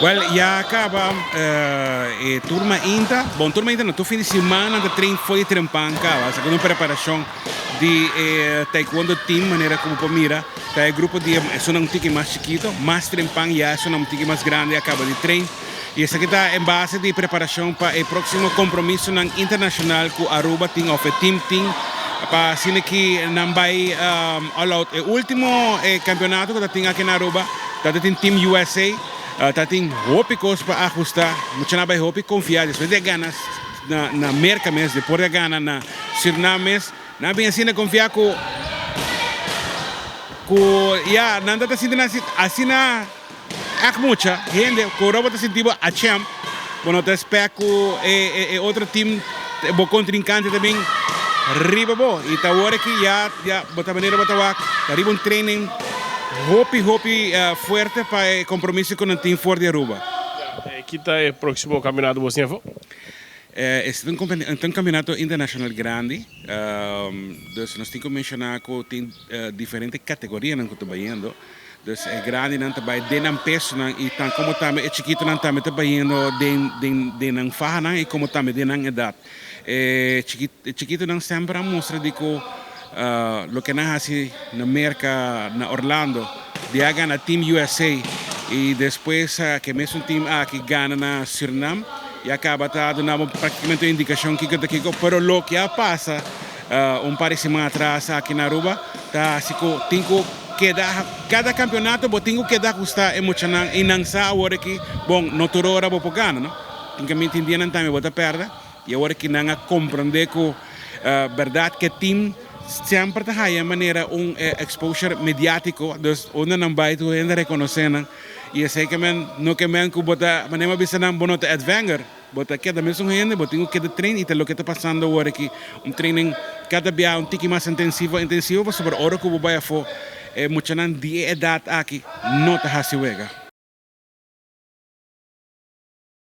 Well, ya caba e tur mainta. Bon, tur mainta no, tur fin di siman nan ta train for di trempan caba. Esaki ta un preparacion di e taekwondo team, manera cu bo por mira ta e grupo di esunnan un tiki mas chikito, mas trempan ya esunnan un tiki mas grandi a caba di train. Y esaki ta en base di preparacion pa e proximo compromisonan internacional cu Aruba tin of e team tin pa asina ki nan bay all out. E ultimo campeonato cu ta tin aki na Aruba ta tin Team USA. Ta tin hopi kos pa ahusta. Muchanan bai hopi konfia despues di a gana na Merka mes, despues di a gana na Surinam mes. Nan a bin asina konfia ku ku ya nan ta ta sinti nan asina ègt mucha hende ku ora bo ta sinti bo a champ bo no ta expect ku e otro team bo kontrinkante ta bin riba bo i ta awor aki ya ya bo ta manera bo ta wak ta riba un training hopi hopi fuerte pa e compromiso cu nan tin for di Aruba. Ki ta e proximo campeonato bo siña afo? Esta ta un campeonato internacional grandi, dus nos tin cu menciona cu tin diferente categorianan cu ta bayendo. Dus e grandinan ta bai den nan pesonan i tan komo tambe e chikitonan tambe ta bayendo den den den nan fahanan i komo tambe den nan edat. E chikitonan semper a mustra di ku loke nan hasi na Merka, na Orlando, di a gana Team USA i despues ke mesun team aki gana na Surinam i a kaba ta duna bo praktikamente un indikashon kiko ta kiko, pero loke a pasa un par di siman atras aki na Aruba ta hasi ku tin ku Keda kada campeonato bo tin cu keda ajusta e muchanan y nan sa awor aki bon no tur ora bo por gana no tin caminda tin dianan tambe bo ta perde y awor aki nan a comprende cu berdad ke team semper ta haya manera un exposure mediatico dus unda nan bay tur hende reconoce nan y esey ke men no ke men cu bo ta manera mi a bisa nan bo no ta Ed Wenger. Bo ta keda mesun hende, bo tin ku keda train i ta loke ta pasando awor aki, un training kada bia un tiki mas intensivo, intensivo pasobra ora ku bo bai afó e muchanan di e edat aki no ta hasi wega.